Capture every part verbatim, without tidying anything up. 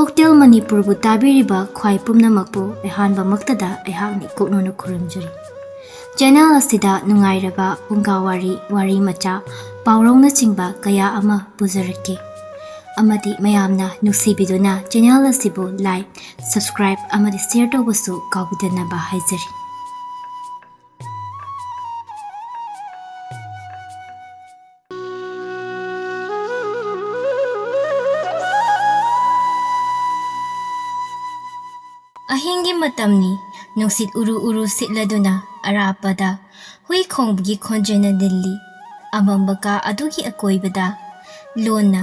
Hotel ꯃꯅꯤꯄꯨꯔꯕꯨ ꯇꯥꯕꯤꯔꯤꯕ ꯈ꯭ꯋꯥꯏ ꯄꯨꯝꯅꯃꯛꯄꯨ ꯑꯍꯥꯟꯕꯃꯛꯇꯗ ꯑꯩꯍꯥꯛꯅ ꯏꯀꯣꯛꯅꯅ ꯈꯨꯔꯨꯝꯖꯔꯤ꯫ ꯆꯦꯅꯦꯜ ꯑꯁꯤꯗ ꯅꯨꯡꯉꯥꯏꯔꯕ ꯐꯨꯡꯒꯥ ꯋꯥꯔꯤ, ꯋꯥꯔꯤ ꯃꯆꯥ, ꯄꯥꯎꯔꯧꯅꯆꯤꯡꯕ ꯀꯌꯥ ꯑꯃ ꯄꯨꯖꯔꯛꯀꯦ꯫ ꯑꯃꯗꯤ ꯃꯌꯥꯝꯅ ꯅꯨꯡꯁꯤꯕꯤꯗꯨꯅ ꯆꯦꯅꯦꯜ ꯑꯁꯤꯕꯨ like, subscribe ꯑꯃꯗꯤ share ꯇꯧꯕꯁꯨ ꯀꯥꯎꯕꯤꯗꯅꯕ ꯍꯥꯏꯖꯔꯤ꯫ ꯑꯍꯤꯡꯒꯤ ꯃꯇꯝꯅꯤ꯫ ꯅꯨꯡꯁꯤꯠ ꯎꯔꯨ ꯎꯔꯨ ꯁꯤꯠꯂꯗꯨꯅ ꯑꯔꯥꯞꯄꯗ ꯍꯨꯏ ꯈꯣꯡꯕꯒꯤ ꯈꯣꯟꯖꯦꯜꯅ ꯅꯤꯜꯂꯤ꯫ ꯑꯃꯝꯕ ꯀꯥ ꯑꯗꯨꯒꯤ ꯑꯀꯣꯏꯕꯗ ꯂꯣꯟꯅ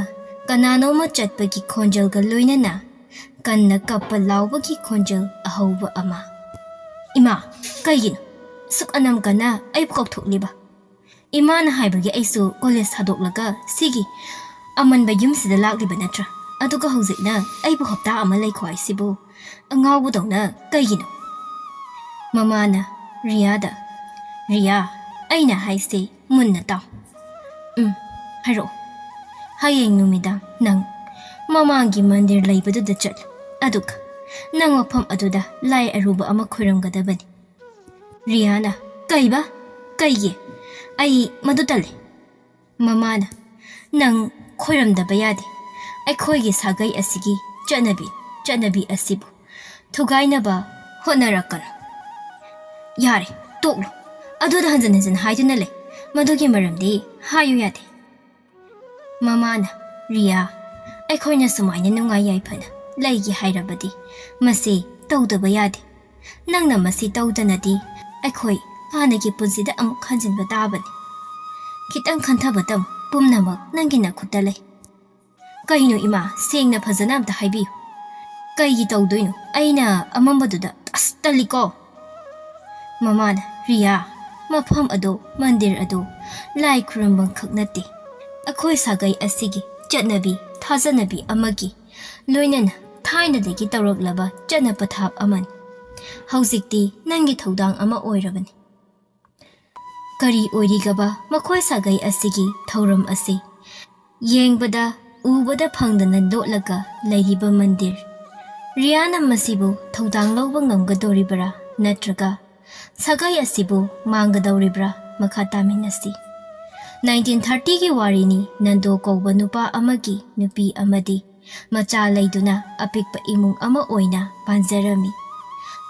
ꯀꯅꯥꯅꯣꯝꯃ ꯆꯠꯄꯒꯤ ꯈꯣꯟꯖꯦꯜꯒ ꯂꯣꯏꯅꯅ ꯀꯟꯅ ꯀꯞꯄ ꯂꯥꯎꯕꯒꯤ ꯈꯣꯟꯖꯦꯜ ꯑꯍꯧꯕ ꯑꯃ꯫ "ꯏꯃꯥ, ꯀꯩꯒꯤꯅꯣ ꯑꯁꯨꯛ ꯑꯅꯝ ꯀꯟꯅ ꯑꯩꯕꯨ ꯀꯧꯊꯣꯛꯂꯤꯕ? ꯏꯃꯥꯅ ꯍꯥꯏꯕꯒꯤ ꯑꯩꯁꯨ ꯀꯣꯂꯦꯖ ꯊꯥꯗꯣꯛꯂꯒ ꯁꯤꯒꯤ ꯑꯃꯟꯕ ꯌꯨꯝꯁꯤꯗ ꯂꯥꯛꯂꯤꯕ ꯅꯠꯇ꯭ꯔꯥ? ꯑꯗꯨꯒ ꯍꯧꯖꯤꯛꯅ ꯑꯩꯕꯨ ꯍꯞꯇꯥ ꯑꯃ ꯂꯩꯈꯣ ꯍꯥꯏꯁꯤꯕꯨ ꯑꯉꯥꯎꯕꯗꯧꯅ ꯀꯩꯒꯤꯅꯣ?" ꯃꯃꯥꯅ ꯔꯤꯌꯥꯗ, "ꯔꯤꯌꯥ, ꯑꯩꯅ ꯍꯥꯏꯁꯦ ꯃꯨꯟꯅ ꯇꯥꯎ꯫ ꯎꯝ, ꯍꯥꯏꯔꯛꯑꯣ꯫ ꯍꯌꯦꯡ ꯅꯨꯃꯤꯗꯥꯡ ꯅꯪ ꯃꯃꯥꯡꯒꯤ ꯃꯟꯗꯤꯔ ꯂꯩꯕꯗꯨꯗ ꯆꯠꯂꯨ꯫ ꯑꯗꯨꯒ ꯅꯪ ꯃꯐꯝ ꯑꯗꯨꯗ ꯂꯥꯏ ꯑꯔꯨꯕ ꯑꯃ ꯈꯣꯏꯔꯝꯒꯗꯕꯅꯤ꯫" ꯔꯤꯌꯥꯅ, "ꯀꯩꯕ? ꯀꯩꯒꯤ? ꯑꯩ ꯃꯗꯨ ꯇꯜꯂꯤ꯫" ꯃꯃꯥꯅ, "ꯅꯪ ꯈꯣꯏꯔꯝꯗꯕ ꯌꯥꯗꯦ꯫ ꯑꯩꯈꯣꯏꯒꯤ ꯁꯥꯒꯩ ꯑꯁꯤꯒꯤ ꯆꯠꯅꯕꯤ, ꯆꯠꯅꯕꯤ ꯑꯁꯤꯕꯨ ꯊꯨꯒꯥꯏꯅꯕ ꯍꯣꯠꯅꯔꯛꯀꯅꯨ꯫" "ꯌꯥꯔꯦ, ꯇꯣꯛꯂꯣ꯫ ꯑꯗꯨꯗ ꯍꯟꯖꯤꯟ ꯍꯟꯖꯤꯟ ꯍꯥꯏꯗꯨꯅ ꯂꯩ꯫ ꯃꯗꯨꯒꯤ ꯃꯔꯝꯗꯤ ꯍꯥꯏꯌꯨ ꯌꯥꯗꯦ꯫" ꯃꯃꯥꯅ, "ꯔꯤꯌꯥ, ꯑꯩꯈꯣꯏꯅ ꯁꯨꯃꯥꯏꯅ ꯅꯨꯡꯉꯥꯏ ꯌꯥꯏꯐꯅ ꯂꯩꯒꯦ ꯍꯥꯏꯔꯕꯗꯤ ꯃꯁꯤ ꯇꯧꯗꯕ ꯌꯥꯗꯦ꯫ ꯅꯪꯅ ꯃꯁꯤ ꯇꯧꯗꯅꯗꯤ ꯑꯩꯈꯣꯏ ꯍꯥꯟꯅꯒꯤ ꯄꯨꯟꯁꯤꯗ ꯑꯃꯨꯛ ꯍꯟꯖꯤꯟꯕ ꯇꯥꯕꯅꯤ꯫ ꯈꯤꯇꯪ ꯈꯟꯊꯕ ꯇꯝꯃꯨ, ꯄꯨꯝꯅꯃꯛ ꯅꯪꯒꯤ ꯅꯈꯨꯠꯇ ꯂꯩ꯫" "ꯀꯩꯅꯣ ꯏꯃꯥ, ꯁꯦꯡꯅ ꯐꯖꯅ ꯑꯝꯇ ꯍꯥꯏꯕꯤꯌꯨ꯫ ꯀꯩꯒꯤ ꯇꯧꯗꯣꯏꯅꯣ? ꯑꯩꯅ ꯑꯃꯝꯕꯗꯨꯗ ꯑꯁ ꯇꯜꯂꯤꯀꯣ꯫" ꯃꯃꯥꯅ, "ꯔꯤꯌꯥ, ꯃꯐꯝ ꯑꯗꯣ, ꯃꯟꯗꯤꯔ ꯑꯗꯣ ꯂꯥꯏ ꯈꯨꯔꯨꯝꯐꯝ ꯈꯛ ꯅꯠꯇꯦ꯫ ꯑꯩꯈꯣꯏ ꯁꯥꯒꯩ ꯑꯁꯤꯒꯤ ꯆꯠꯅꯕꯤ, ꯊꯥꯖꯅꯕꯤ ꯑꯃꯒꯤ ꯂꯣꯏꯅꯅ ꯊꯥꯏꯅꯗꯒꯤ ꯇꯧꯔꯛꯂꯕ ꯆꯠꯅ ꯄꯊꯥꯞ ꯑꯃꯅꯤ꯫ ꯍꯧꯖꯤꯛꯇꯤ ꯅꯪꯒꯤ ꯊꯧꯗꯥꯡ ꯑꯃ ꯑꯣꯏꯔꯕꯅꯤ꯫" ꯀꯔꯤ ꯑꯣꯏꯔꯤꯒꯕ ꯃꯈꯣꯏ ꯁꯥꯒꯩ ꯑꯁꯤꯒꯤ ꯊꯧꯔꯝ ꯑꯁꯤ? ꯌꯦꯡꯕꯗ ꯎꯕꯗ ꯐꯪꯗꯅ ꯂꯣꯠꯂꯒ ꯂꯩꯔꯤꯕ ꯃꯟꯗꯤꯔ꯫ ꯔꯤꯌꯥꯅ ꯃꯁꯤꯕꯨ ꯊꯧꯗꯥꯡ ꯂꯧꯕ ꯉꯝꯒꯗꯧꯔꯤꯕ꯭ꯔꯥ, ꯅꯠꯇ꯭ꯔꯒ ꯁꯥꯒꯩ ꯑꯁꯤꯕꯨ ꯃꯥꯡꯒꯗꯧꯔꯤꯕ꯭ꯔꯥ? ꯃꯈꯥ ꯇꯥꯃꯤꯟꯅꯁꯤ꯫ ꯅꯥꯏꯟꯇꯤꯟ ꯊꯥꯔꯇꯤꯒꯤ ꯋꯥꯔꯤꯅꯤ꯫ ꯅꯟꯗꯣ ꯀꯧꯕ ꯅꯨꯄꯥ ꯑꯃꯒꯤ ꯅꯨꯄꯤ ꯑꯃꯗꯤ ꯃꯆꯥ ꯂꯩꯗꯨꯅ ꯑꯄꯤꯛꯄ ꯏꯃꯨꯡ ꯑꯃ ꯑꯣꯏꯅ ꯄꯥꯟꯖꯔꯝꯃꯤ꯫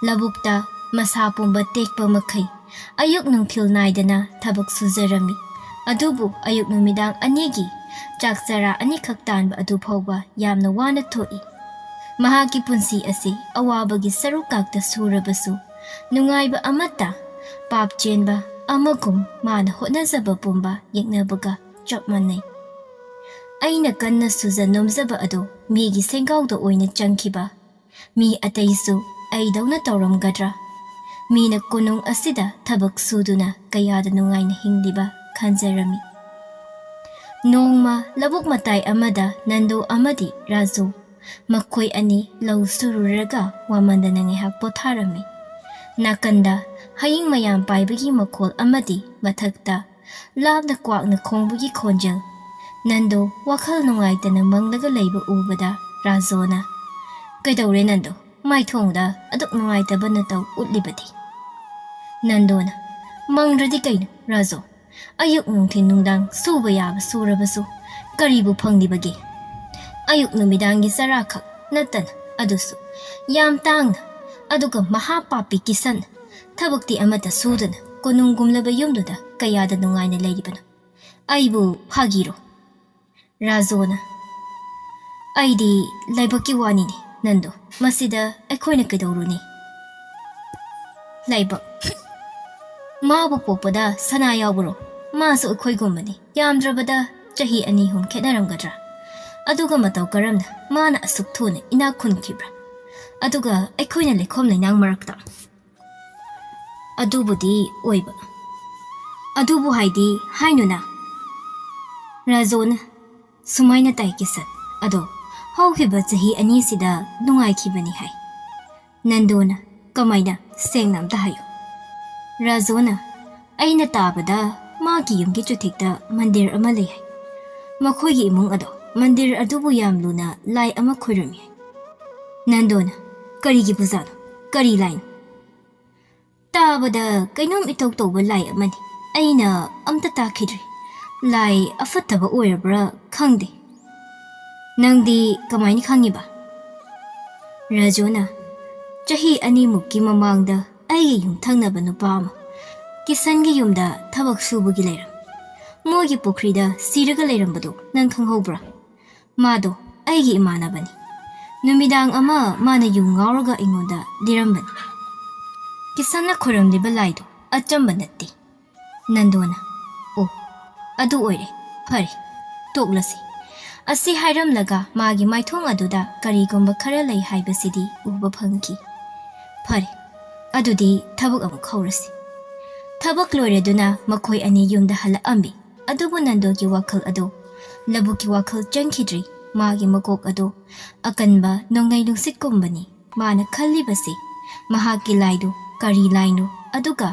ꯂꯧꯕꯨꯛꯇ ꯃꯁꯥ ꯄꯨꯝꯕ ꯇꯦꯛꯄ ꯃꯈꯩ ꯑꯌꯨꯛ ꯅꯨꯡꯊꯤꯜ ꯅꯥꯏꯗꯅ ꯊꯕꯛ ꯁꯨꯖꯔꯝꯃꯤ꯫ ꯑꯗꯨꯕꯨ ꯑꯌꯨꯛ ꯅꯨꯃꯤꯗꯥꯡ ꯑꯅꯤꯒꯤ ꯆꯥꯛ ꯆꯔꯥ ꯑꯅꯤꯈꯛ ꯇꯥꯟꯕ ꯑꯗꯨ ꯐꯥꯎꯕ ꯌꯥꯝꯅ ꯋꯥꯅ ꯊꯣꯛꯏ꯫ ꯃꯍꯥꯛꯀꯤ ꯄꯨꯟꯁꯤ ꯑꯁꯤ ꯑꯋꯥꯕꯒꯤ ꯁꯔꯨꯛ ꯉꯥꯛꯇ ꯁꯨꯔꯕꯁꯨ, ꯅꯨꯡꯉꯥꯏꯕ ꯑꯃꯠꯇ, ꯄꯥꯞ ꯆꯦꯟꯕ ꯑꯃꯒꯨꯝ ꯃꯥꯅ ꯍꯣꯠꯅꯖꯕ ꯄꯨꯝꯕ ꯌꯦꯛꯅꯕꯒ ꯆꯞ ꯃꯥꯟꯅꯩ꯫ ꯑꯩꯅ ꯀꯟꯅ ꯁꯨꯖ ꯅꯣꯝꯖꯕ ꯑꯗꯨ ꯃꯤꯒꯤ ꯁꯦꯡꯒꯥꯎꯗ ꯑꯣꯏꯅ ꯆꯪꯈꯤꯕ꯫ ꯃꯤ ꯑꯇꯩꯁꯨ ꯑꯩꯗꯧꯅ ꯇꯧꯔꯝꯒꯗ꯭ꯔꯥ? ꯃꯤꯅ ꯀꯣꯅꯨꯡ ꯑꯁꯤꯗ ꯊꯕꯛ ꯁꯨꯗꯨꯅ ꯀꯌꯥꯗ ꯅꯨꯡꯉꯥꯏꯅ ꯍꯤꯡꯂꯤꯕ ꯈꯟꯖꯔꯝꯃꯤ꯫ ꯅꯣꯡꯃ ꯂꯧꯕꯨꯛ ꯃꯇꯥꯏ ꯑꯃꯗ ꯅꯟꯗꯨ ꯑꯃꯗꯤ ꯔꯥꯖꯨ ꯃꯈꯣꯏ ꯑꯅꯤ ꯂꯧ ꯁꯨꯔꯨꯔꯒ ꯋꯥꯃꯟꯗꯅ ꯉꯥꯏꯍꯥꯛ ꯄꯣꯊꯥꯔꯝꯃꯤ꯫ ꯅꯥꯀꯟꯗ ꯍꯌꯤꯡ ꯃꯌꯥꯝ ꯄꯥꯏꯕꯒꯤ ꯃꯈꯣꯜ ꯑꯃꯗꯤ ꯃꯊꯛꯇ ꯂꯥꯞꯅ ꯀ꯭ꯋꯥꯛꯅ ꯈꯣꯡꯕꯒꯤ ꯈꯣꯟꯖꯦꯜ꯫ ꯅꯟꯗꯣ ꯋꯥꯈꯜ ꯅꯨꯡꯉꯥꯏꯇꯅ ꯃꯪꯂꯒ ꯂꯩꯕ ꯎꯕꯗ ꯔꯥꯖꯣꯅ, "ꯀꯩꯗꯧꯔꯦ ꯅꯟꯗꯣ? ꯃꯥꯏꯊꯣꯡꯗ ꯑꯗꯨꯛ ꯅꯨꯡꯉꯥꯏꯇꯕ ꯅꯇꯧ ꯎꯠꯂꯤꯕꯗꯤ?" ꯅꯟꯗꯣꯅ, "ꯃꯪꯗ꯭ꯔꯗꯤ ꯀꯩꯅꯣ ꯔꯥꯖꯣ? ꯑꯌꯨꯛ ꯅꯨꯡꯊꯤꯟ ꯅꯨꯡꯗꯥꯡ ꯁꯨꯕ ꯌꯥꯕ ꯁꯨꯔꯕꯁꯨ ꯀꯔꯤꯕꯨ ꯐꯪꯂꯤꯕꯒꯦ? ꯑꯌꯨꯛ ꯅꯨꯃꯤꯗꯥꯡꯒꯤ ꯆꯔꯥꯈꯛ ꯅꯠꯇꯅ, ꯑꯗꯨꯁꯨ ꯌꯥꯝ ꯇꯥꯡꯅ, ꯑꯗꯨꯒ ꯃꯍꯥ ꯄꯥꯄꯤ ꯀꯤꯁꯟ ꯊꯕꯛꯇꯤ ꯑꯃꯠꯇ ꯁꯨꯗꯅ ꯀꯣꯅꯨꯡꯒꯨꯝꯂꯕ ꯌꯨꯝꯗꯨꯗ ꯀꯌꯥꯗ ꯅꯨꯡꯉꯥꯏꯅ ꯂꯩꯔꯤꯕꯅꯣ? ꯑꯩꯕꯨ ꯐꯥꯒꯤꯔꯣ?" ꯔꯥꯖꯣꯅ, "ꯑꯩꯗꯤ ꯂꯥꯏꯕꯛꯀꯤ ꯋꯥꯅꯤꯅꯦ ꯅꯟꯗꯣ, ꯃꯁꯤꯗ ꯑꯩꯈꯣꯏꯅ ꯀꯩꯗꯧꯔꯨꯅꯤ?" "ꯂꯥꯏꯕꯛ? ꯃꯥꯕꯨ ꯄꯣꯛꯄꯗ ꯁꯅꯥ ꯌꯥꯎꯕꯔꯣ? ꯃꯥꯁꯨ ꯑꯩꯈꯣꯏꯒꯨꯝꯕꯅꯤ, ꯌꯥꯝꯗ꯭ꯔꯕꯗ ꯆꯍꯤ ꯑꯅꯤ ꯑꯍꯨꯝ ꯈꯦꯠꯅꯔꯝꯒꯗ꯭ꯔꯥ? ꯑꯗꯨꯒ ꯃꯇꯧ ꯀꯔꯝꯅ ꯃꯥꯅ ꯑꯁꯨꯛ ꯊꯨꯅ ꯏꯅꯥꯛ ꯈꯨꯟꯈꯤꯕ꯭ꯔꯥ? ꯑꯗꯨꯒ ꯑꯩꯈꯣꯏꯅ ꯂꯩꯈꯣꯝ ꯂꯩꯅꯥꯡ ꯃꯔꯛꯇ?" "ꯑꯗꯨꯕꯨꯗꯤ ꯑꯣꯏꯕ꯫ ꯑꯗꯨꯕꯨ ꯍꯥꯏꯗꯤ ꯍꯥꯏꯅꯨꯅ꯫ ꯔꯥꯖꯣꯅ, ꯁꯨꯃꯥꯏꯅ ꯇꯥꯏ ꯀꯤꯁꯟ, ꯑꯗꯣ ꯍꯧꯈꯤꯕ ꯆꯍꯤ ꯑꯅꯤꯁꯤꯗ ꯅꯨꯡꯉꯥꯏꯈꯤꯕꯅꯤ ꯍꯥꯏ꯫" ꯅꯟꯗꯣꯅ, "ꯀꯃꯥꯏꯅ? ꯁꯦꯡꯅ ꯑꯝꯇ ꯍꯥꯏꯌꯨ꯫" ꯔꯥꯖꯣꯅ, "ꯑꯩꯅ ꯇꯥꯕꯗ ꯃꯥꯒꯤ ꯌꯨꯝꯒꯤ ꯆꯨꯊꯦꯛꯇ ꯃꯟꯗꯤꯔ ꯑꯃ ꯂꯩ ꯍꯥꯏ꯫ ꯃꯈꯣꯏꯒꯤ ꯏꯃꯨꯡ ꯑꯗꯣ ꯃꯟꯗꯤꯔ ꯑꯗꯨꯕꯨ ꯌꯥꯝ ꯂꯨꯅ ꯂꯥꯏ ꯑꯃ ꯈꯣꯏꯔꯝꯃꯤ꯫ ꯅꯟꯗꯣꯅ, "ꯀꯔꯤꯒꯤ ꯄꯨꯖꯥꯅꯣ? ꯀꯔꯤ ꯂꯥꯏꯅꯣ?" "ꯇꯥꯕꯗ ꯀꯩꯅꯣꯝ ꯏꯇꯧ ꯇꯧꯕ ꯂꯥꯏ ꯑꯃꯅꯤ꯫ ꯑꯩꯅ ꯑꯝꯇ ꯇꯥꯈꯤꯗ꯭ꯔꯤ꯫ ꯂꯥꯏ ꯑꯐꯠꯇꯕ ꯑꯣꯏꯔꯕ꯭ꯔꯥ ꯈꯪꯗꯦ꯫" "ꯅꯪꯗꯤ ꯀꯃꯥꯏꯅ ꯈꯪꯉꯤꯕ?" ꯔꯥꯖꯨꯅ, "ꯆꯍꯤ ꯑꯅꯤꯃꯨꯛꯀꯤ ꯃꯃꯥꯡꯗ ꯑꯩꯒꯤ ꯌꯨꯝꯊꯪꯅꯕ ꯅꯨꯄꯥ ꯑꯃ ꯀꯤꯁꯟꯒꯤ ꯌꯨꯝꯗ ꯊꯕꯛ ꯁꯨꯕꯒꯤ ꯂꯩꯔꯝ꯫ ꯃꯣꯏꯒꯤ ꯄꯨꯈ꯭ꯔꯤꯗ ꯁꯤꯔꯒ ꯂꯩꯔꯝꯕꯗꯨ ꯅꯪ ꯈꯪꯍꯧꯕ꯭ꯔꯥ? ꯃꯥꯗꯣ ꯑꯩꯒꯤ ꯏꯃꯥꯟꯅꯕꯅꯤ꯫ ꯅꯨꯃꯤꯗꯥꯡ ꯑꯃ ꯃꯥꯅ ꯌꯨ ꯉꯥꯎꯔꯒ ꯑꯩꯉꯣꯟꯗ ꯂꯤꯔꯝꯕꯅꯤ꯫" ꯀꯤꯁꯟꯅ ꯈꯣꯏꯔꯝꯂꯤꯕ ꯂꯥꯏꯗꯨ ꯑꯆꯝꯕ ꯅꯠꯇꯦ꯫ ꯅꯟꯗꯣꯅ, "ꯑꯣ, ꯑꯗꯨ ꯑꯣꯏꯔꯦ꯫ ꯐꯔꯦ, ꯇꯣꯛꯂꯁꯤ꯫" ꯑꯁꯤ ꯍꯥꯏꯔꯝꯂꯒ ꯃꯥꯒꯤ ꯃꯥꯏꯊꯣꯡ ꯑꯗꯨꯗ ꯀꯔꯤꯒꯨꯝꯕ ꯈꯔ ꯂꯩ ꯍꯥꯏꯕꯁꯤꯗꯤ ꯎꯕ ꯐꯪꯈꯤ꯫ "ꯐꯔꯦ, ꯑꯗꯨꯗꯤ ꯊꯕꯛ ꯑꯃꯨꯛ ꯍꯧꯔꯁꯤ꯫" ꯊꯕꯛ ꯂꯣꯏꯔꯗꯨꯅ ꯃꯈꯣꯏ ꯑꯅꯤ ꯌꯨꯝꯗ ꯍꯜꯂꯛꯑꯝꯃꯤ꯫ ꯑꯗꯨꯕꯨ ꯅꯟꯗꯣꯒꯤ ꯋꯥꯈꯜ ꯑꯗꯨ ꯂꯧꯕꯨꯛꯀꯤ ꯋꯥꯈꯜ ꯆꯪꯈꯤꯗ꯭ꯔꯤ꯫ ꯃꯥꯒꯤ ꯃꯀꯣꯛ ꯑꯗꯨ ꯑꯀꯟꯕ ꯅꯣꯡꯂꯩ ꯅꯨꯡꯁꯤꯠꯀꯨꯝꯕꯅꯤ꯫ ꯃꯥꯅ ꯈꯜꯂꯤꯕꯁꯤ ꯃꯍꯥꯛꯀꯤ ꯂꯥꯏꯗꯨ ꯀꯔꯤ ꯂꯥꯏꯅꯣ, ꯑꯗꯨꯒ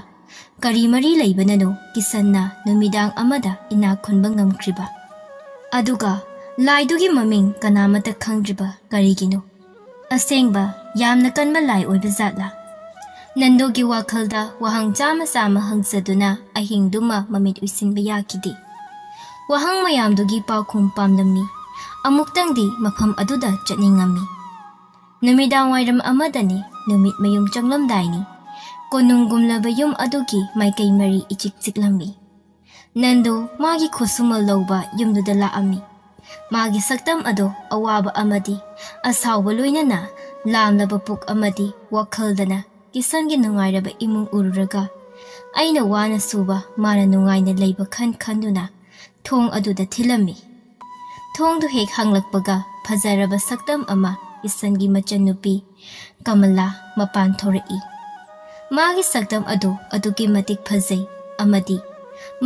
ꯀꯔꯤ ꯃꯔꯤ ꯂꯩꯕꯅꯅꯣ ꯀꯤꯁꯟꯅ ꯅꯨꯃꯤꯗꯥꯡ ꯑꯃꯗ ꯏꯅꯥꯛ ꯈꯨꯟꯕ ꯉꯝꯈ꯭ꯔꯤꯕ? ꯑꯗꯨꯒ ꯂꯥꯏꯗꯨꯒꯤ ꯃꯃꯤꯡ ꯀꯅꯥꯃꯠꯇ ꯈꯪꯗ꯭ꯔꯤꯕ ꯀꯔꯤꯒꯤꯅꯣ? ꯑꯁꯦꯡꯕ ꯌꯥꯝꯅ ꯀꯟꯕ ꯂꯥꯏ ꯑꯣꯏꯕ ꯖꯥꯠꯂꯥ? ꯅꯟꯗꯣꯒꯤ ꯋꯥꯈꯜꯗ ꯋꯥꯍꯪ ꯆꯥꯝꯃ ꯆꯥꯝꯃ ꯍꯪꯖꯗꯨꯅ ꯑꯍꯤꯡꯗꯨꯃ ꯃꯃꯤꯠ ꯎꯏꯁꯤꯟꯕ ꯌꯥꯈꯤꯗꯦ꯫ ꯋꯥꯍꯪ ꯃꯌꯥꯝꯗꯨꯒꯤ ꯄꯥꯎꯈꯨꯝ ꯄꯥꯝꯂꯝꯃꯤ꯫ ꯑꯃꯨꯛꯇꯪꯗꯤ ꯃꯐꯝ ꯑꯗꯨꯗ ꯆꯠꯅꯤꯡꯉꯝꯃꯤ꯫ ꯅꯨꯃꯤꯗꯥꯡ ꯋꯥꯏꯔꯝ ꯑꯃꯗꯅꯤ, ꯅꯨꯃꯤꯠ ꯃꯌꯨꯝ ꯆꯪꯂꯝꯗꯥꯏꯅꯤ꯫ ꯀꯣꯅꯨꯡꯒꯨꯝꯂꯕ ꯌꯨꯝ ꯑꯗꯨꯒꯤ ꯃꯥꯏꯀꯩ ꯃꯔꯤ ꯏꯆꯤꯛ ꯆꯤꯛꯂꯝꯃꯤ꯫ ꯅꯟꯗꯨ ꯃꯥꯒꯤ ꯈꯨꯠꯁꯨꯃꯜ ꯂꯧꯕ ꯌꯨꯝꯗꯨꯗ ꯂꯥꯛꯑꯝꯃꯤ꯫ ꯃꯥꯒꯤ ꯁꯛꯇꯝ ꯑꯗꯣ ꯑꯋꯥꯕ ꯑꯃꯗꯤ ꯑꯁꯥꯎꯕ ꯂꯣꯏꯅꯅ ꯂꯥꯝꯂꯕ ꯄꯨꯛ ꯑꯃꯗꯤ ꯋꯥꯈꯜꯗꯅ ꯀꯤꯁꯟꯒꯤ ꯅꯨꯡꯉꯥꯏꯔꯕ ꯏꯃꯨꯡ ꯎꯔꯨꯔꯒ, ꯑꯩꯅ ꯋꯥꯅ ꯁꯨꯕ ꯃꯥꯅ ꯅꯨꯡꯉꯥꯏꯅ ꯂꯩꯕ ꯈꯟ ꯈꯟꯗꯨꯅ ꯊꯣꯡ ꯑꯗꯨꯗ ꯊꯤꯜꯂꯝꯃꯤ꯫ ꯊꯣꯡꯗꯨ ꯍꯦꯛ ꯍꯥꯡꯂꯛꯄꯒ ꯐꯖꯔꯕ ꯁꯛꯇꯝ ꯑꯃ ꯀꯤꯁꯟꯒꯤ ꯃꯆꯟꯅꯨꯄꯤ ꯀꯃꯂꯥ ꯃꯄꯥꯟ ꯊꯣꯔꯛꯏ꯫ ꯃꯥꯒꯤ ꯁꯛꯇꯝ ꯑꯗꯨ ꯑꯗꯨꯛꯀꯤ ꯃꯇꯤꯛ ꯐꯖꯩ ꯑꯃꯗꯤ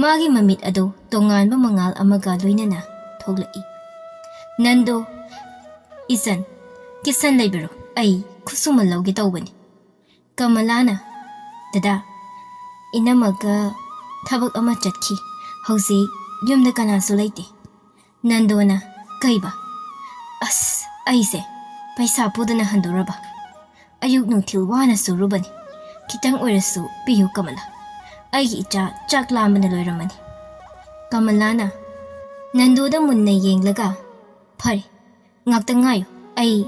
ꯃꯥꯒꯤ ꯃꯃꯤꯠ ꯑꯗꯨ ꯇꯣꯉꯥꯟꯕ ꯃꯉꯥꯜ ꯑꯃꯒ ꯂꯣꯏꯅꯅ ꯊꯣꯛꯂꯛꯏ꯫ ꯅꯟꯗꯣ, "ꯏꯆꯟ, ꯀꯤꯁꯟ ꯂꯩꯕꯤꯔꯣ, ꯑꯩ ꯈꯨꯠꯁꯨꯃꯜ ꯂꯧꯒꯦ ꯇꯧꯕꯅꯤ꯫" ꯀꯃꯂꯥꯅ, "ꯗꯗꯥ, ꯏꯅꯝꯃꯒ ꯊꯕꯛ ꯑꯃ ꯆꯠꯈꯤ꯫ ꯍꯧꯖꯤꯛ ꯌꯨꯝꯗ ꯀꯅꯥꯁꯨ ꯂꯩꯇꯦ꯫" ꯅꯟꯗꯣꯅ, "ꯀꯩꯕ? ꯑꯁ, ꯑꯩꯁꯦ ꯄꯩꯁꯥ ꯄꯨꯗꯅ ꯍꯟꯗꯣꯔꯕ? ꯑꯌꯨꯛ ꯅꯨꯡꯊꯤꯜ ꯋꯥꯅ ꯁꯨꯔꯨꯕꯅꯤ꯫ ꯈꯤꯇꯪ ꯑꯣꯏꯔꯁꯨ ꯄꯤꯌꯨ ꯀꯃꯂꯥ꯫ ꯑꯩꯒꯤ ꯏꯆꯥ ꯆꯥꯛ ꯂꯥꯝꯕꯅ ꯂꯣꯏꯔꯝꯃꯅꯤ꯫" ꯀꯃꯂꯥꯅ ꯅꯟꯗꯨꯗ ꯃꯨꯟꯅ ꯌꯦꯡꯂꯒ, "ꯐꯔꯦ, ꯉꯥꯛꯇꯪ ꯉꯥꯏꯌꯨ, ꯑꯩ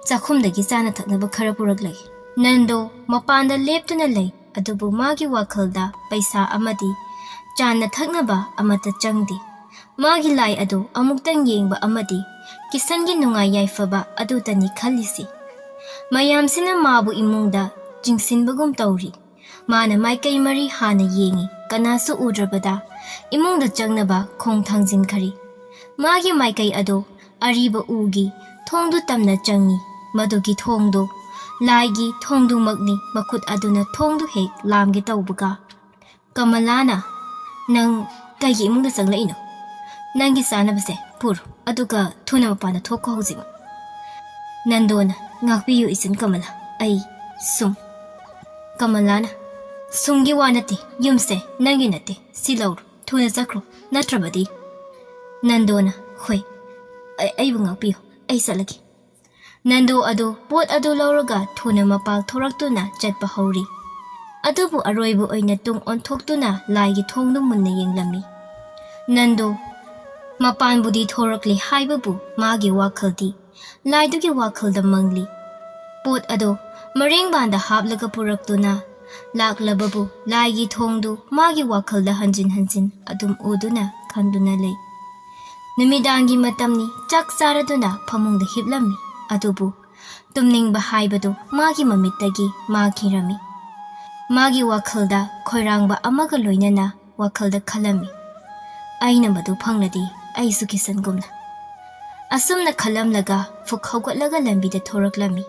ꯆꯥꯛꯈꯨꯝꯗꯒꯤ ꯆꯥꯅ ꯊꯛꯅꯕ ꯈꯔ ꯄꯨꯔꯛꯂꯒꯦ꯫" ꯅꯟꯗꯣ ꯃꯄꯥꯟꯗ ꯂꯦꯞꯇꯨꯅ ꯂꯩ, ꯑꯗꯨꯕꯨ ꯃꯥꯒꯤ ꯋꯥꯈꯜꯗ ꯄꯩꯁꯥ ꯑꯃꯗꯤ ꯆꯥꯅ ꯊꯛꯅꯕ ꯑꯃꯠꯇ ꯆꯪꯗꯦ꯫ ꯃꯥꯒꯤ ꯂꯥꯏ ꯑꯗꯨ ꯑꯃꯨꯛꯇꯪ ꯌꯦꯡꯕ ꯑꯃꯗꯤ ꯀꯤꯁꯟꯒꯤ ꯅꯨꯡꯉꯥꯏ ꯌꯥꯏꯐꯕ ꯑꯗꯨꯇꯅꯤ ꯈꯜꯂꯤꯁꯤ꯫ ꯃꯌꯥꯝꯁꯤꯅ ꯃꯥꯕꯨ ꯏꯃꯨꯡꯗ ꯆꯤꯡꯁꯤꯟꯕꯒꯨꯝ ꯇꯧꯔꯤ꯫ ꯃꯥꯅ ꯃꯥꯏꯀꯩ ꯃꯔꯤ ꯍꯥꯟꯅ ꯌꯦꯡꯉꯤ, ꯀꯅꯥꯁꯨ ꯎꯗ꯭ꯔꯕꯗ ꯏꯃꯨꯡꯗ ꯆꯪꯅꯕ ꯈꯣꯡ ꯊꯥꯡꯖꯤꯟꯈꯔꯤ꯫ ꯃꯥꯒꯤ ꯃꯥꯏꯀꯩ ꯑꯗꯨ ꯑꯔꯤꯕ ꯎꯒꯤ ꯊꯣꯡꯗꯨ ꯇꯝꯅ ꯆꯪꯉꯤ꯫ ꯃꯗꯨꯒꯤ ꯊꯣꯡꯗꯨ ꯂꯥꯏꯒꯤ ꯊꯣꯡꯗꯨꯃꯛꯅꯤ꯫ ꯃꯈꯨꯠ ꯑꯗꯨꯅ ꯊꯣꯡꯗꯨ ꯍꯦꯛ ꯂꯥꯝꯒꯦ ꯇꯧꯕꯒ, ꯀꯃꯂꯥꯅ, "ꯅꯪ ꯀꯩꯒꯤ ꯏꯃꯨꯡꯗ ꯆꯪꯂꯛꯏꯅꯣ? ꯅꯪꯒꯤ ꯆꯥꯅꯕꯁꯦ ꯄꯨꯔꯣ, ꯑꯗꯨꯒ ꯊꯨꯅ ꯃꯄꯥꯟꯗ ꯊꯣꯛꯈꯣ ꯍꯧꯖꯤꯛꯃꯛ꯫" ꯅꯟꯗꯣꯅ, "ꯉꯥꯛꯄꯤꯌꯨ ꯏꯆꯟ ꯀꯃꯂꯥ, ꯑꯩ ꯁꯨꯝ꯫" ꯀꯃꯂꯥꯅ, "ꯁꯨꯝꯒꯤ ꯋꯥ ꯅꯠꯇꯦ, ꯌꯨꯝꯁꯦ ꯅꯪꯒꯤ ꯅꯠꯇꯦ, ꯁꯤ ꯂꯧꯔꯣ, ꯊꯨꯅ ꯆꯠꯈ꯭ꯔꯣ, ꯅꯠꯇ꯭ꯔꯕꯗꯤ꯫" ꯅꯟꯗꯣꯅ, "ꯍꯣꯏ, ꯑꯩ-, ꯑꯩꯕꯨ ꯉꯥꯛꯄꯤꯌꯨ, ꯑꯩ ꯆꯠꯂꯒꯦ꯫" ꯅꯟꯗꯣ ꯑꯗꯨ ꯄꯣꯠ ꯑꯗꯨ ꯂꯧꯔꯒ ꯊꯨꯅ ꯃꯄꯥꯜ ꯊꯣꯔꯛꯇꯨꯅ ꯆꯠꯄ ꯍꯧꯔꯤ꯫ ꯑꯗꯨꯕꯨ ꯑꯔꯣꯏꯕ ꯑꯣꯏꯅ ꯇꯨꯡ ꯑꯣꯟꯊꯣꯛꯇꯨꯅ ꯂꯥꯏꯒꯤ ꯊꯣꯡꯗꯨ ꯃꯨꯟꯅ ꯌꯦꯡꯂꯝꯃꯤ꯫ ꯅꯟꯗꯣ ꯃꯄꯥꯟꯕꯨꯗꯤ ꯊꯣꯔꯛꯂꯤ ꯍꯥꯏꯕꯕꯨ ꯃꯥꯒꯤ ꯋꯥꯈꯜꯗꯤ ꯂꯥꯏꯗꯨꯒꯤ ꯋꯥꯈꯜꯗ ꯃꯪꯂꯤ꯫ ꯄꯣꯠ ꯑꯗꯨ ꯃꯔꯦꯡꯕꯥꯟꯗ ꯍꯥꯞꯂꯒ ꯄꯨꯔꯛꯇꯨꯅ ꯂꯥꯛꯂꯕꯕꯨ ꯂꯥꯏꯒꯤ ꯊꯣꯡꯗꯨ ꯃꯥꯒꯤ ꯋꯥꯈꯜꯗ ꯍꯟꯖꯤꯟ ꯍꯟꯖꯤꯟ ꯑꯗꯨꯝ ꯎꯗꯨꯅ ꯈꯟꯗꯨꯅ ꯂꯩ꯫ ꯅꯨꯃꯤꯗꯥꯡꯒꯤ ꯃꯇꯝꯅꯤ, ꯆꯥꯛ ꯆꯥꯔꯗꯨꯅ ꯐꯃꯨꯡꯗ ꯍꯤꯞꯂꯝꯃꯤ꯫ ꯑꯗꯨꯕꯨ ꯇꯨꯝꯅꯤꯡꯕ ꯍꯥꯏꯕꯗꯨ ꯃꯥꯒꯤ ꯃꯃꯤꯠꯇꯒꯤ ꯃꯥꯡꯈꯤꯔꯝꯃꯤ꯫ ꯃꯥꯒꯤ ꯋꯥꯈꯜꯗ ꯈꯣꯏꯔꯥꯡꯕ ꯑꯃꯒ ꯂꯣꯏꯅꯅ ꯋꯥꯈꯜꯗ ꯈꯜꯂꯝꯃꯤ, "ꯑꯩꯅ ꯃꯗꯨ ꯐꯪꯂꯗꯤ ꯑꯩꯁꯨ ꯀꯤꯁꯟꯒꯨꯝꯅ꯫" ꯑꯁꯨꯝꯅ ꯈꯜꯂꯝꯂꯒ ꯐꯨꯛ ꯍꯧꯒꯠꯂꯒ ꯂꯝꯕꯤꯗ ꯊꯣꯔꯛꯂꯝꯃꯤ꯫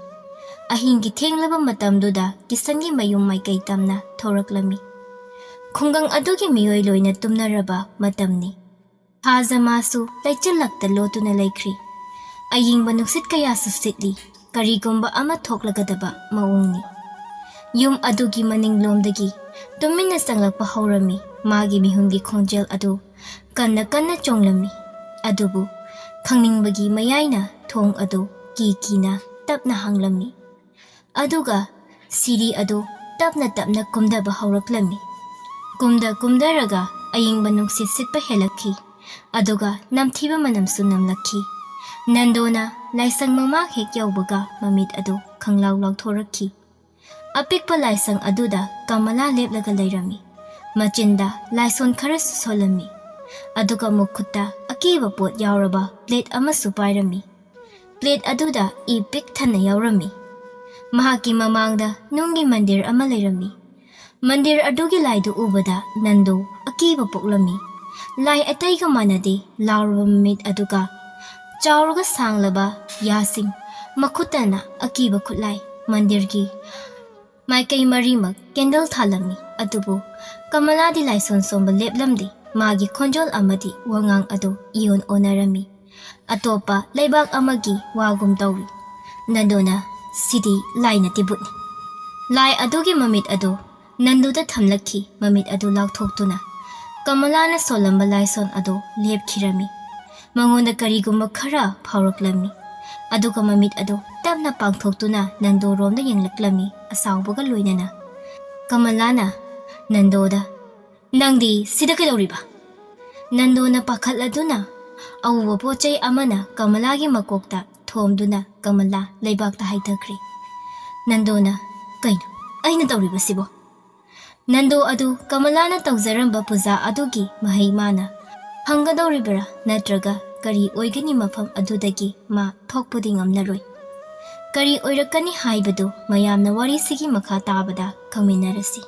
ꯑꯍꯤꯡꯒꯤ ꯊꯦꯡꯂꯕ ꯃꯇꯝꯗꯨꯗ ꯀꯤꯁꯟꯒꯤ ꯃꯌꯨꯝ ꯃꯥꯏꯀꯩ ꯇꯝꯅ ꯊꯣꯔꯛꯂꯝꯃꯤ꯫ ꯈꯨꯡꯒꯪ ꯑꯗꯨꯒꯤ ꯃꯤꯑꯣꯏ ꯂꯣꯏꯅ ꯇꯨꯝꯅꯔꯕ ꯃꯇꯝꯅꯤ꯫ ꯊꯥꯖ ꯃꯥꯁꯨ ꯂꯩꯆꯤꯜꯂꯛꯇ ꯂꯣꯠꯇꯨꯅ ꯂꯩꯈ꯭ꯔꯤ꯫ ꯑꯌꯤꯡꯕ ꯅꯨꯡꯁꯤꯠ ꯀꯌꯥꯁꯨ ꯁꯤꯠꯂꯤ꯫ ꯀꯔꯤꯒꯨꯝꯕ ꯑꯃ ꯊꯣꯛꯂꯒꯗꯕ ꯃꯑꯣꯡꯅꯤ꯫ ꯌꯨꯝ ꯑꯗꯨꯒꯤ ꯃꯅꯤꯡꯂꯣꯝꯗꯒꯤ ꯇꯨꯃꯤꯟꯅ ꯆꯪꯂꯛꯄ ꯍꯧꯔꯝꯃꯤ꯫ ꯃꯥꯒꯤ ꯃꯤꯍꯨꯟꯒꯤ ꯈꯣꯟꯖꯦꯜ ꯑꯗꯨ ꯀꯟꯅ ꯀꯟꯅ ꯆꯣꯡꯂꯝꯃꯤ꯫ ꯑꯗꯨꯕꯨ ꯈꯪꯅꯤꯡꯕꯒꯤ ꯃꯌꯥꯏꯅ ꯊꯣꯡ ꯑꯗꯨ ꯀꯤ ꯀꯤꯅ ꯇꯞꯅ ꯍꯥꯡꯂꯝꯃꯤ꯫ ꯑꯗꯨꯒ ꯁꯤꯔꯤ ꯑꯗꯨ ꯇꯞꯅ ꯇꯞꯅ ꯀꯨꯝꯗꯕ ꯍꯧꯔꯛꯂꯝꯃꯤ꯫ ꯀꯨꯝꯗ ꯀꯨꯝꯗꯔꯒ ꯑꯏꯪꯕ ꯅꯨꯡꯁꯤꯠ ꯁꯤꯠꯄ ꯍꯦꯜꯂꯛꯈꯤ꯫ ꯑꯗꯨꯒ ꯅꯝꯊꯤꯕ ꯃꯅꯝꯁꯨ ꯅꯝꯂꯛꯈꯤ꯫ ꯅꯟꯗꯣꯅ ꯂꯥꯏꯁꯪ ꯃꯃꯥꯡ ꯍꯦꯛ ꯌꯧꯕꯒ ꯃꯃꯤꯠ ꯑꯗꯨ ꯈꯪꯂꯥꯎ ꯂꯥꯎꯊꯣꯔꯛꯈꯤ꯫ ꯑꯄꯤꯛꯄ ꯂꯥꯏꯁꯪ ꯑꯗꯨꯗ ꯀꯃꯂꯥ ꯂꯦꯞꯂꯒ ꯂꯩꯔꯝꯃꯤ꯫ ꯃꯆꯤꯟꯗ ꯂꯥꯏꯁꯣꯟ ꯈꯔꯁꯨ ꯁꯣꯜꯂꯝꯃꯤ꯫ ꯑꯗꯨꯒ ꯃꯈꯨꯠꯇ ꯑꯀꯤꯕ ꯄꯣꯠ ꯌꯥꯎꯔꯕ ꯄ꯭ꯂꯦꯠ ꯑꯃꯁꯨ ꯄꯥꯏꯔꯝꯃꯤ꯫ ꯄ꯭ꯂꯦꯠ ꯑꯗꯨꯗ ꯏ ꯄꯤꯛ ꯊꯟꯅ ꯌꯥꯎꯔꯝꯃꯤ꯫ ꯃꯍꯥꯛꯀꯤ ꯃꯃꯥꯡꯗ ꯅꯨꯡꯒꯤ ꯃꯟꯗꯤꯔ ꯑꯃ ꯂꯩꯔꯝꯃꯤ꯫ ꯃꯟꯗꯤꯔ ꯑꯗꯨꯒꯤ ꯂꯥꯏꯗꯨ ꯎꯕꯗ ꯅꯟꯗꯨ ꯑꯀꯤꯕ ꯄꯣꯛꯂꯝꯃꯤ꯫ ꯂꯥꯏ ꯑꯇꯩꯒ ꯃꯥꯟꯅꯗꯦ, ꯂꯥꯎꯔꯕ ꯃꯃꯤꯠ ꯑꯗꯨꯒ ꯆꯥꯎꯔꯒ ꯁꯥꯡꯂꯕ ꯌꯥꯁꯤꯡ, ꯃꯈꯨꯠꯇꯅ ꯑꯀꯤꯕ ꯈꯨꯠꯂꯥꯏ꯫ ꯃꯟꯗꯤꯔꯒꯤ ꯃꯥꯏꯀꯩ ꯃꯔꯤꯃꯛ ꯀꯦꯟꯗꯜ ꯊꯥꯜꯂꯝꯃꯤ꯫ ꯑꯗꯨꯕꯨ ꯀꯃꯂꯥꯗꯤ ꯂꯥꯏꯁꯣꯟ ꯁꯣꯟꯕ ꯂꯦꯞꯂꯝꯗꯦ꯫ ꯃꯥꯒꯤ ꯈꯣꯟꯖꯦꯜ ꯑꯃꯗꯤ ꯋꯥꯉꯥꯡ ꯑꯗꯨ ꯏꯑꯣꯟ ꯑꯣꯟꯅꯔꯝꯃꯤ꯫ ꯑꯇꯣꯞꯄ ꯂꯩꯕꯥꯛ ꯑꯃꯒꯤ ꯋꯥꯒꯨꯝ ꯇꯧꯏ꯫ ꯅꯟꯗꯨꯅ, "ꯁꯤꯗꯤ ꯂꯥꯏ ꯅꯠꯇꯦ, ꯚꯨꯠꯅꯤ꯫" ꯂꯥꯏ ꯑꯗꯨꯒꯤ ꯃꯃꯤꯠ ꯑꯗꯨ ꯅꯟꯗꯨꯗ ꯊꯝꯂꯛꯈꯤ꯫ ꯃꯃꯤꯠ ꯑꯗꯨ ꯂꯥꯎꯊꯣꯛꯇꯨꯅ ꯀꯃꯂꯥꯅ ꯁꯣꯜꯂꯝꯕ ꯂꯥꯏꯁꯣꯟ ꯑꯗꯨ ꯂꯦꯞꯈꯤꯔꯝꯃꯤ꯫ ꯃꯉꯣꯟꯗ ꯀꯔꯤꯒꯨꯝꯕ ꯈꯔ ꯐꯥꯎꯔꯛꯂꯝꯃꯤ꯫ ꯑꯗꯨꯒ ꯃꯃꯤꯠ ꯑꯗꯨ ꯇꯞꯅ ꯄꯥꯡꯊꯣꯛꯇꯨꯅ ꯅꯟꯗꯨꯔꯣꯝꯗ ꯌꯦꯡꯂꯛꯂꯝꯃꯤ, ꯑꯁꯥꯎꯕꯒ ꯂꯣꯏꯅꯅ꯫ ꯀꯃꯂꯥꯅ ꯅꯟꯗꯨꯗ, "ꯅꯪꯗꯤ ꯁꯤꯗ ꯀꯩꯗꯧꯔꯤꯕ?" ꯅꯟꯗꯨꯅ ꯄꯥꯈꯠꯂꯗꯨꯅ ꯑꯎꯕ ꯄꯣꯠ ꯆꯩ ꯑꯃꯅ ꯀꯃꯂꯥꯒꯤ ꯃꯀꯣꯛꯇ ꯊꯣꯝꯗꯨꯅ ꯀꯃꯂꯥ ꯂꯩꯕꯥꯛꯇ ꯍꯥꯏꯊꯈ꯭ꯔꯦ꯫ ꯅꯟꯗꯨꯅ, "ꯀꯩꯅꯣ ꯑꯩꯅ ꯇꯧꯔꯤꯕꯁꯤꯕꯣ?" ꯅꯟꯗꯨ ꯑꯗꯨ ꯀꯃꯂꯥꯅ ꯇꯧꯖꯔꯝꯕ ꯄꯨꯖꯥ ꯑꯗꯨꯒꯤ ꯃꯍꯩ ꯃꯥꯅ ꯐꯪꯒꯗꯧꯔꯤꯕ꯭ꯔꯥ, ꯅꯠꯇ꯭ꯔꯒ ꯀꯔꯤ ꯑꯣꯏꯒꯅꯤ ꯃꯐꯝ ꯑꯗꯨꯗꯒꯤ ꯃꯥ ꯊꯣꯛꯄꯗꯤ ꯉꯝꯂꯔꯣꯏ꯫ ꯀꯔꯤ ꯑꯣꯏꯔꯛꯀꯅꯤ ꯍꯥꯏꯕꯗꯨ ꯃꯌꯥꯝꯅ ꯋꯥꯔꯤꯁꯤꯒꯤ ꯃꯈꯥ ꯇꯥꯕꯗ ꯈꯪꯃꯤꯟꯅꯔꯁꯤ꯫